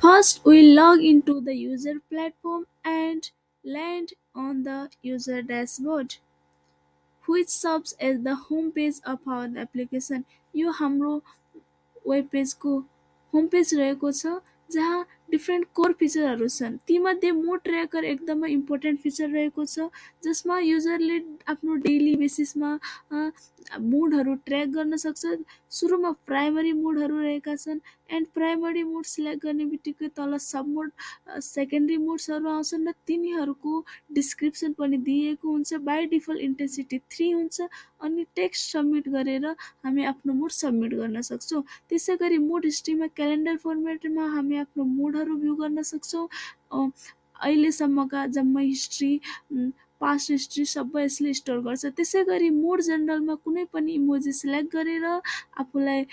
First, we log into the user platform and land on the user dashboard, which serves as the home page of our application. यो हाम्रो web पेजको home page रहेको छ, जहाँ different core फिचरहरू छन्। तीमध्ये मोड tracker एकदमै important feature रहेको छ, जसमा युजरले आफ्नो डेली बेसिसमा मोडहरू ट्र्याक गर्न सक्छ। सुरुमा प्राइमरी मोडहरू रहेका छन्, एन्ड प्राइमरी मोड सिलेक्ट गर्ने बित्तिकै तल सब मोड सेकेन्डरी मोड्सहरू आउँछन्, र तिनीहरूको डिस्क्रिप्सन पनि दिएको हुन्छ। बाई डिफल्ट इन्टेन्सिटी 3 हुन्छ, अनि टेक्स्ट सबमिट गरेर हामी आफ्नो मोड सबमिट गर्न सक्छौँ। त्यसै गरी मोड हिस्ट्रीमा क्यालेन्डर फर्मेटमा हामी आफ्नो मोडहरू भ्यू गर्न सक्छौँ। अहिलेसम्मका जम्मै हिस्ट्री, पास्ट हिस्ट्री सबै यसले स्टोर गर्छ। त्यसै गरी मोड जनरलमा कुनै पनि इमोजी सिलेक्ट गरेर आफूलाई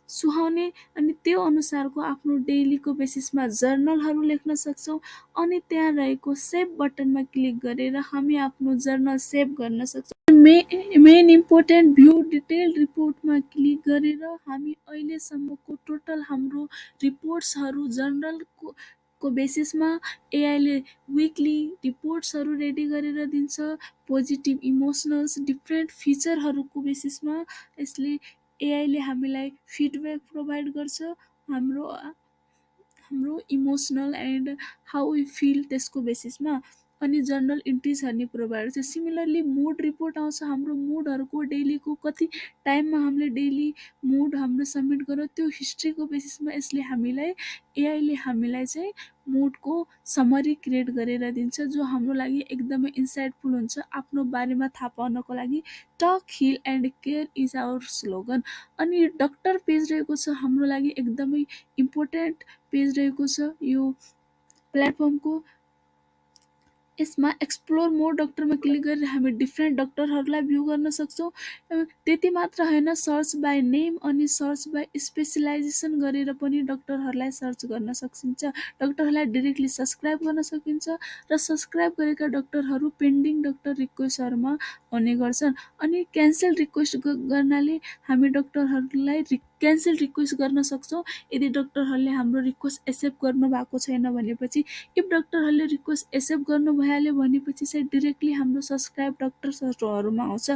सुहाउने अनि त्यो अनुसारको आफ्नो डेलीको बेसिसमा जर्नलहरू लेख्न सक्छौँ। अनि त्यहाँ रहेको सेभ बटनमा क्लिक गरेर हामी आफ्नो जर्नल सेभ गर्न सक्छौँ। मेन इम्पोर्टेन्ट भ्यू डिटेल रिपोर्टमा क्लिक गरेर हामी अहिलेसम्मको टोटल हाम्रो रिपोर्ट्सहरू जर्नलको बेसिसमा एआईले विकली रिपोर्ट्सहरू रेडी गरेर दिन्छ। पोजिटिभ इमोसनल्स डिफ्रेन्ट फिचरहरूको बेसिसमा यसले एआईले हामीलाई फिडब्याक प्रोभाइड गर्छ। हाम्रो हाम्रो emotional and how we feel त्यसको बेसिसमा, अनि जर्नल इन्ट्रिजहरू प्रोभाइड गर्छ। सिमिलरली मोड रिपोर्ट आउँछ, हाम्रो मोडहरूको डेलीको कति टाइममा हामीले डेली मोड हाम्रो सबमिट गर्यो त्यो हिस्ट्रीको बेसिसमा यसले हामीलाई एआईले हामीलाई चाहिँ मोडको समरी क्रिएट गरेर दिन्छ, जो हाम्रो लागि एकदमै इन्साइटफुल हुन्छ। आफ्नो बारेमा थाहा पाउनको लागि talk heal and care is our slogan. अनि डक्टर पेज रहेको छ हाम्रो लागि एकदमै इम्पोर्टेन्ट पेज रहेको छ यो प्लेटफर्मको। यसमा एक्सप्लोर मोर डक्टरमा क्लिक गरेर हामी डिफ्रेन्ट डक्टरहरूलाई भ्यू गर्न सक्छौँ। त्यति मात्र होइन, सर्च बाई नेम अनि सर्च बाई स्पेसलाइजेसन गरेर पनि डक्टरहरूलाई सर्च गर्न सकिन्छ। डक्टरहरूलाई डिरेक्टली सब्सक्राइब गर्न सकिन्छ, र सब्सक्राइब गरेका डक्टरहरू पेन्डिङ डक्टर रिक्वेस्टहरूमा आउने गर्छन्। अनि क्यान्सल रिक्वेस्ट गर्नाले हामी डक्टरहरूलाई क्यान्सल रिक्वेस्ट गर्न सक्छौँ। यदि डक्टरहरूले हाम्रो रिक्वेस्ट एक्सेप्ट गर्नुभएको छैन भनेपछि, इफ डक्टरहरूले रिक्वेस्ट एक्सेप्ट गर्नु भइहाल्यो भनेपछि चाहिँ डिरेक्टली हाम्रो सब्सक्राइब डक्टर्सहरूमा आउँछ।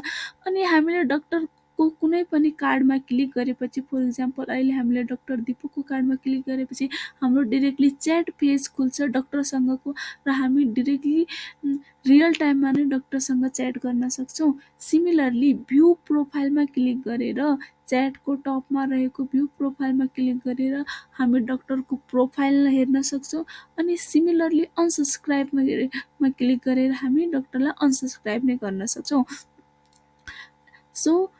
अनि हामीले डक्टरको कुनै पनि कार्डमा क्लिक गरेपछि, फर इक्जाम्पल अहिले हामीले डक्टर दिपुको कार्डमा क्लिक गरेपछि हाम्रो डिरेक्टली च्याट पेज खुल्छ डक्टरसँगको, र हामी डिरेक्टली रियल टाइममा नै डक्टरसँग च्याट गर्न सक्छौँ। सिमिलरली भ्यू प्रोफाइलमा क्लिक गरेर च्याटको टपमा रहेको भ्यू प्रोफाइलमा क्लिक गरेर हामी डक्टरको प्रोफाइल हेर्न सक्छौँ। अनि सिमिलरली अनसब्सक्राइबमा क्लिक गरेर हामी डक्टरलाई अनसब्सक्राइब नै गर्न सक्छौँ। सो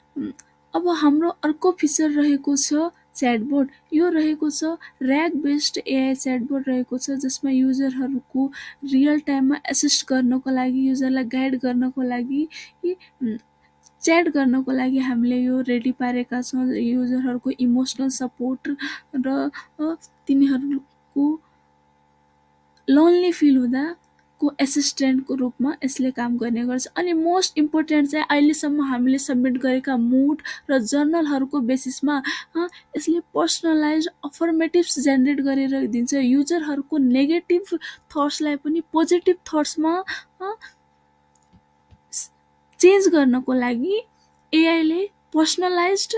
अब हाम्रो अर्को फिचर रहेको छ च्याटबोट। यो रहेको छ ऱ्याग बेस्ड एआई च्याटबोट रहेको छ, जसमा युजरहरूको रियल टाइममा एसिस्ट गर्नको लागि, युजरलाई गाइड गर्नको लागि, च्याट गर्नको लागि हामीले यो रेडी पारेका छौँ। युजरहरूको इमोसनल सपोर्ट र तिनीहरूको लोन्ली फिल हुँदाको एसिस्टेन्टको रूपमा यसले काम गर्ने गर्छ। अनि मोस्ट इम्पोर्टेन्ट चाहिँ अहिलेसम्म हामीले सबमिट गरेका मोड र जर्नलहरूको बेसिसमा यसले पर्सनलाइज अफर्मेटिभ्स जेनेरेट गरेर दिन्छ। युजरहरूको नेगेटिभ थट्सलाई पनि पोजिटिभ थट्समा चेन्ज गर्नको लागि एआईले पर्सनलाइज्ड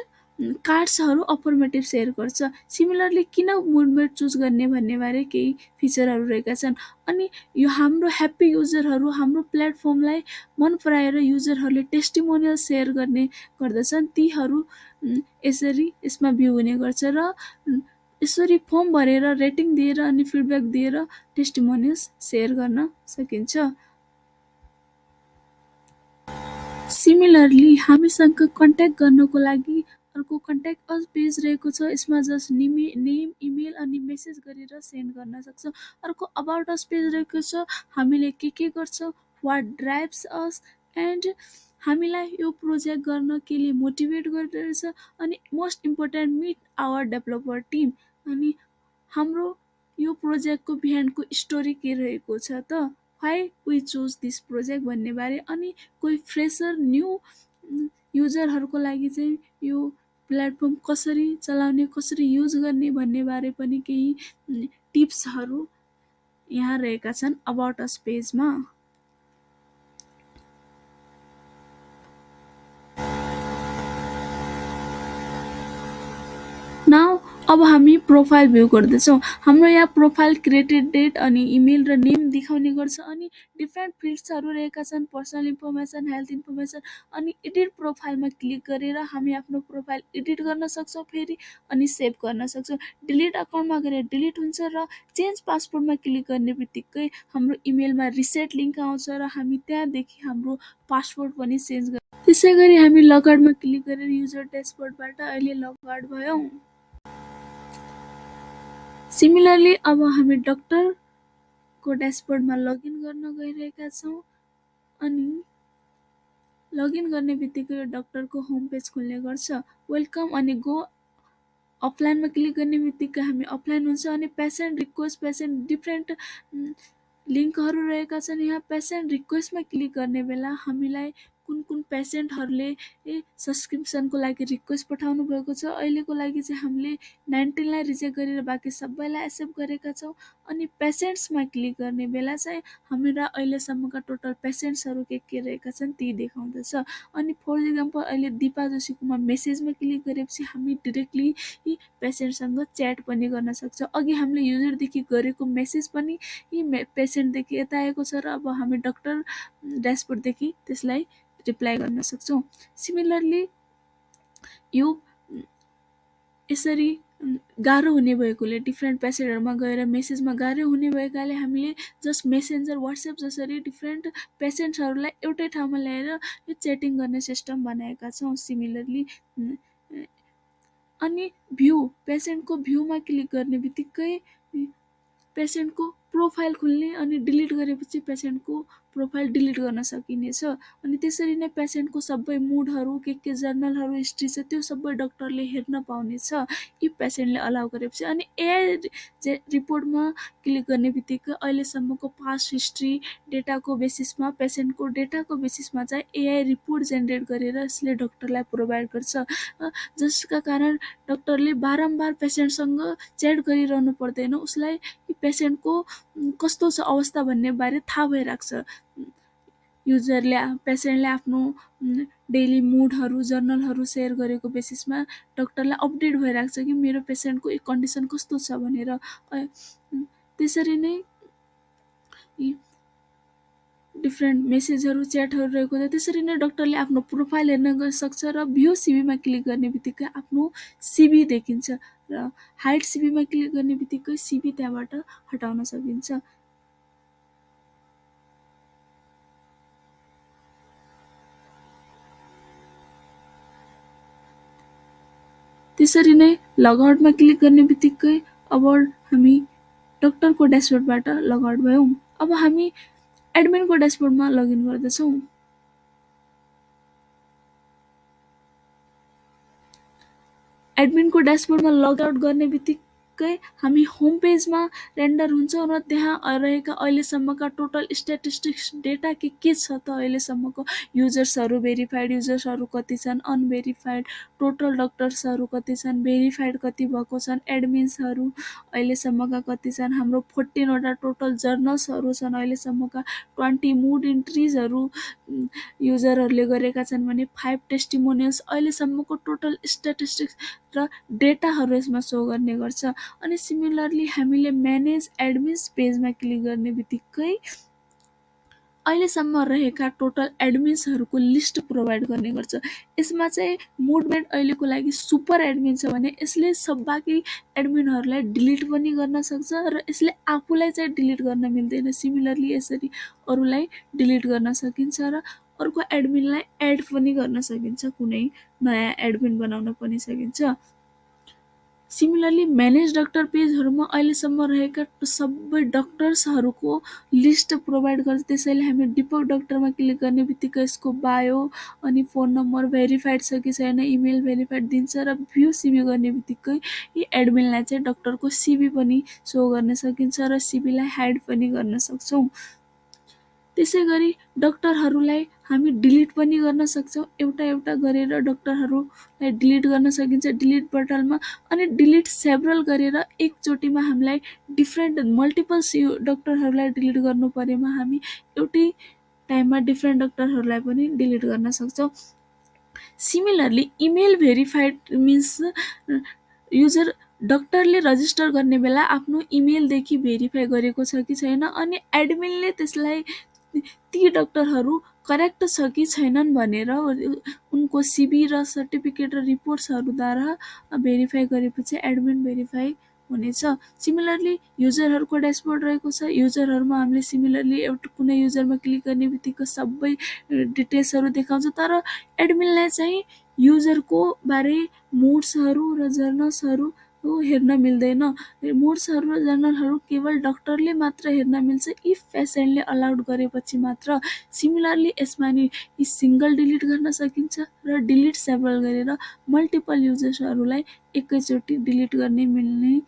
कार्ड्सहरू अफर्मेटिभ सेयर गर्छ। सिमिलरली किन मुभमेन्ट चुज गर्ने भन्ने बारे केही फिचरहरू रहेका छन्। अनि यो हाम्रो ह्याप्पी युजरहरू हाम्रो प्लेटफर्मलाई मन पराएर युजरहरूले टेस्टिमोनियल सेयर गर्ने गर्दछन्, तीहरू यसरी यसमा भ्यू हुने गर्छ, र यसरी फर्म भरेर रेटिङ दिएर अनि फिडब्याक दिएर टेस्टिमोनियल्स सेयर गर्न सकिन्छ। सिमिलरली हामीसँग कन्ट्याक्ट गर्नको लागि अर्को कन्ट्याक्ट अस पेज रहेको छ। यसमा जस्ट नेम, इमेल अनि मेसेज गरेर सेन्ड गर्न सक्छौँ। अर्को अबाउट अस पेज रहेको छ, हामीले के गर्छौँ, वाट ड्राइभ्स अस, एन्ड हामीलाई यो प्रोजेक्ट गर्न केले मोटिभेट गरिरहेछ। अनि most important meet our developer team, अनि हाम्रो यो प्रोजेक्टको बिहाइन्डको स्टोरी के रहेको छ त, why we choose this project भन्ने बारे। अनि कोही फ्रेसर न्यू युजरहरूको लागि चाहिँ यो प्लेटफर्म कसरी चलाउने, कसरी युज गर्ने भन्ने बारे पनि केही टिप्सहरू यहाँ रहेका छन् अबाउट अस पेजमा। नाउ अब हामी प्रोफाइल भ्यू गर्दैछौँ। हाम्रो यहाँ प्रोफाइल क्रिएटेड डेट अनि इमेल र नेम देखाउने गर्छ अनि डिफ्रेन्ट फिल्ड्सहरू रहेका छन्, पर्सनल इन्फर्मेसन, हेल्थ इन्फर्मेसन अनि एडिट प्रोफाइलमा क्लिक गरेर हामी आफ्नो प्रोफाइल एडिट गर्न सक्छौँ फेरि अनि सेभ गर्न सक्छौँ। डिलिट अकाउन्टमा गएर डिलिट हुन्छ र चेन्ज पासवर्डमा क्लिक गर्ने बित्तिकै हाम्रो इमेलमा रिसेट लिङ्क आउँछ र हामी त्यहाँदेखि हाम्रो पासवर्ड पनि चेन्ज गर्छ। त्यसै गरी हामी लगआउटमा क्लिक गरेर युजर ड्यासबोर्डबाट अहिले लगआउट भयौँ। सिमिलरली अब हामी डक्टरको ड्यासबोर्डमा लगइन गर्न गइरहेका छौँ अनि लगइन गर्ने बित्तिकै डक्टरको होम पेज खुल्ने गर्छ। वेलकम अनि गो अफलाइनमा क्लिक गर्ने बित्तिकै हामी अफलाइन हुन्छ अनि पेसेन्ट रिक्वेस्ट, पेसेन्ट डिफ्रेन्ट लिङ्कहरू रहेका छन्। यहाँ पेसेन्ट रिक्वेस्टमा क्लिक गर्ने बेला हामीलाई कुन कुन पेसेन्टहरूले सब्सक्रिप्सनको लागि रिक्वेस्ट पठाउनु भएको छ। अहिलेको लागि चाहिँ हामीले 19लाई रिजेक्ट गरेर बाँकी सबैलाई एक्सेप्ट गरेका छौँ अनि पेसेन्ट्समा क्लिक गर्ने बेला चाहिँ हाम्रा अहिलेसम्मका टोटल पेसेन्ट्सहरू के रहेका छन् ती देखाउँदछ। अनि फर इक्जाम्पल अहिले दिपा जोशीकोमा मेसेजमा क्लिक गरेपछि हामी डिरेक्टली यी पेसेन्टसँग च्याट पनि गर्न सक्छौँ। अघि हामीले युजरदेखि गरेको मेसेज पनि यी पेसेन्टदेखि यता आएको छ र अब हामी डक्टर ड्यासबोर्डदेखि त्यसलाई रिप्लाई गर्न सक्छौँ। सिमिलरली यो यसरी गाह्रो हुने भएकोले डिफ्रेन्ट पेसेन्टहरूमा गएर मेसेजमा गाह्रो हुने भएकाले हामीले जस्ट मेसेन्जर, वाट्सएप जसरी डिफ्रेन्ट पेसेन्ट्सहरूलाई एउटै ठाउँमा ल्याएर यो च्याटिङ गर्ने सिस्टम बनाएका छौँ। सिमिलरली अनि भ्यू, पेसेन्टको भ्यूमा क्लिक गर्ने बित्तिकै पेसेन्टको प्रोफाइल खुल्ने अनि डिलिट गरेपछि पेसेन्टको प्रोफाइल डिलिट गर्न सकिनेछ। अनि त्यसरी नै पेसेन्टको सबै मुडहरू, के जर्नलहरू, हिस्ट्री छ त्यो सबै डक्टरले हेर्न पाउनेछ यी पेसेन्टले अलाउ गरेपछि। अनि एआई रिपोर्टमा क्लिक गर्ने बित्तिकै अहिलेसम्मको पास्ट हिस्ट्री डेटाको बेसिसमा, पेसेन्टको डेटाको बेसिसमा चाहिँ एआई रिपोर्ट जेनेरेट गरेर यसले डक्टरलाई प्रोभाइड गर्छ, जसका कारण डक्टरले बारम्बार पेसेन्टसँग च्याट गरिरहनु पर्दैन। उसलाई पेसेन्टको कस्तो छ अवस्था भन्ने बारे थाहा भइरहेको छ। पेसेन्टले आफ्नो डेली मुडहरू, जर्नलहरू सेयर गरेको बेसिसमा डक्टरलाई अपडेट भइरहेको छ कि मेरो पेसेन्टको कन्डिसन कस्तो छ भनेर। त्यसरी नै डिफ्रेन्ट मेसेजहरू, च्याटहरू रहेको छ। त्यसरी नै डक्टरले आफ्नो प्रोफाइल हेर्न सक्छ र भ्यू सिबीमा क्लिक गर्ने बित्तिकै आफ्नो सिबी देखिन्छ र हाइड सिबीमा क्लिक गर्ने बित्तिकै सिबी त्यहाँबाट हटाउन सकिन्छ। त्यसरी नै लगआउटमा क्लिक गर्ने बित्तिकै अब हामी डक्टरको ड्यासबोर्डबाट लगआउट भयौँ। अब हामी एडमिनको ड्यासबोर्डमा लगइन गर्दछौँ। एडमिनको ड्यासबोर्डमा लगआउट गर्ने बित्तिकै हामी होम पेजमा रेन्डर हुन्छौँ र त्यहाँ रहेका अहिलेसम्मका टोटल स्ट्याटिस्टिक्स डेटा के छ त अहिलेसम्मको युजर्सहरू, भेरिफाइड युजर्सहरू कति छन्, अनभेरिफाइड, टोटल डक्टर्सहरू कति छन्, भेरिफाइड कति भएको छन्, एडमिन्सहरू अहिलेसम्मका कति छन्, हाम्रो 14वटा टोटल जर्नल्सहरू छन् अहिलेसम्मका, 20 मुड इन्ट्रिजहरू युजरहरूले गरेका छन् भने 5 टेस्टिमोनियल्स, अहिलेसम्मको टोटल स्ट्याटिस्टिक्स र डेटाहरू यसमा सो गर्ने गर्छ। अनि सिमिलरली हामीले म्यानेज एडमिन्स पेजमा क्लिक गर्ने बित्तिकै अहिलेसम्म रहेका टोटल एडमिन्सहरूको लिस्ट प्रोभाइड गर्ने गर्छ। यसमा चाहिँ मुभमेन्ट अहिलेको लागि सुपर एडमिन छ भने यसले बाँकी एडमिनहरूलाई डिलिट पनि गर्न सक्छ र यसले आफूलाई चाहिँ डिलिट गर्न मिल्दैन। सिमिलरली यसरी अरूलाई डिलिट गर्न सकिन्छ र अर्को एडमिनलाई एड पनि गर्न सकिन्छ, कुनै नयाँ एडमिन बनाउन पनि सकिन्छ। सिमिलरली म्यानेज डक्टर पेजहरूमा अहिलेसम्म रहेका सबै डक्टर्सहरूको लिस्ट प्रोभाइड गर्छ। त्यसैले हामी डिपक डक्टरमा क्लिक गर्ने बित्तिकै यसको बायो अनि फोन नम्बर भेरिफाइड छ कि छैन, इमेल भेरिफाइड दिन्छ र भ्यू सिबी गर्ने बित्तिकै यी एडमिनलाई चाहिँ डक्टरको सिबी पनि सो गर्न सकिन्छ र सिबीलाई हाइड पनि गर्न सक्छौँ। त्यसै गरी डक्टरहरूलाई हामी डिलिट पनि गर्न सक्छौँ। एउटा एउटा गरेर डक्टरहरूलाई डिलिट गर्न सकिन्छ डिलिट बटनमा। अनि डिलिट सेभरल गरेर एकचोटिमा हामीलाई डिफ्रेन्ट मल्टिपल्स डक्टरहरूलाई डिलिट गर्नु परेमा हामी एउटै टाइममा डिफ्रेन्ट डक्टरहरूलाई पनि डिलिट गर्न सक्छौँ। Similarly email verified means user डक्टरले रजिस्टर गर्ने बेला आफ्नो इमेलदेखि भेरिफाई गरेको छ कि छैन, अनि एडमिनले त्यसलाई ती डक्टरहरू करेक्ट छ कि छैनन् भनेर उनको सिभी र सर्टिफिकेट र रिपोर्ट्सहरूद्वारा भेरिफाई गरेपछि एडमिन भेरिफाई हुनेछ। सिमिलरली युजरहरूको ड्यासबोर्ड रहेको छ। युजरहरूमा हामीले सिमिलरली एउटा कुनै युजरमा क्लिक गर्ने बित्तिकै सबै डिटेल्सहरू देखाउँछ, तर एडमिनलाई चाहिँ युजरको बारे मोड्सहरू र जर्नल्सहरू हेर्न मिल्दैन। मोड्सहरू र जर्नलहरू केवल डक्टरले मात्र हेर्न मिल्छ इफ पेसेन्टले अलाउड गरेपछि मात्र। सिमिलरली यसमा नि सिङ्गल डिलिट गर्न सकिन्छ र डिलिट सेभरल गरेर मल्टिपल युजर्सहरूलाई एकैचोटि डिलिट गर्ने मिल्ने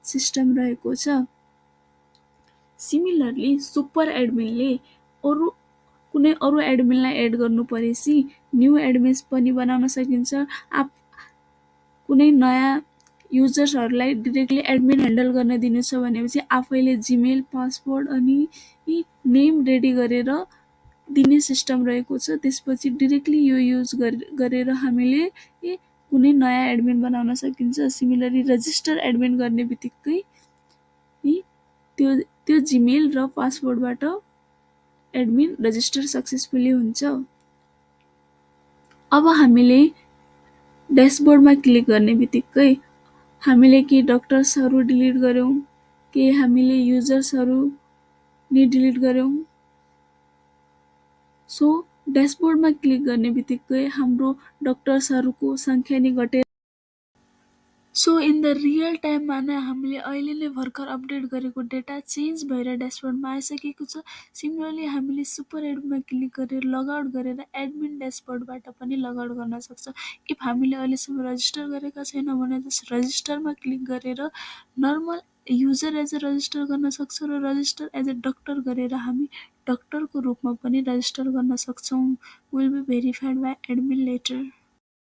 सिस्टम रहेको छ। सिमिलरली सुपर एडमिनले अरू कुनै अरू एडमिनलाई एड गर्नु परेपछि न्यू एडमिन्स पनि बनाउन सकिन्छ। कुनै नयाँ युजर्सहरूलाई डिरेक्टली एडमिन ह्यान्डल गर्न दिनु छ भनेपछि आफैले जिमेल पासवर्ड अनि नेम रेडी गरेर दिने सिस्टम रहेको छ। त्यसपछि डिरेक्टली यो युज गरेर हामीले कुनै नयाँ एडमिन बनाउन सकिन्छ। सिमिलरली रजिस्टर एडमिन गर्ने बित्तिकै त्यो त्यो जिमेल र पासवर्डबाट एडमिन रजिस्टर सक्सेसफुली हुन्छ। अब हामीले ड्यासबोर्डमा क्लिक गर्ने बित्तिकै हामीले के डक्टर्सहरू डिलिट गऱ्यौँ, के हामीले युजर्सहरू नि डिलिट गऱ्यौँ। सो ड्यासबोर्डमा क्लिक गर्ने बित्तिकै हाम्रो डक्टर्सहरूको सङ्ख्या नि घटेर सो इन द रियल टाइममा नै हामीले अहिले नै भर्खर अपडेट गरेको डेटा चेन्ज भएर ड्यासबोर्डमा आइसकेको छ। सिमिलरली हामीले सुपर एडमिनमा क्लिक गरेर लगआउट गरेर एडमिन ड्यासबोर्डबाट पनि लगआउट गर्न सक्छौँ। इफ हामीले अहिलेसम्म रजिस्टर गरेका छैनौँ भने जस्ट रजिस्टरमा क्लिक गरेर normal user as a register गर्न सक्छौँ र रजिस्टर एज अ डक्टर गरेर हामी डक्टरको रूपमा पनि रजिस्टर गर्न सक्छौँ। Will be verified by admin letter.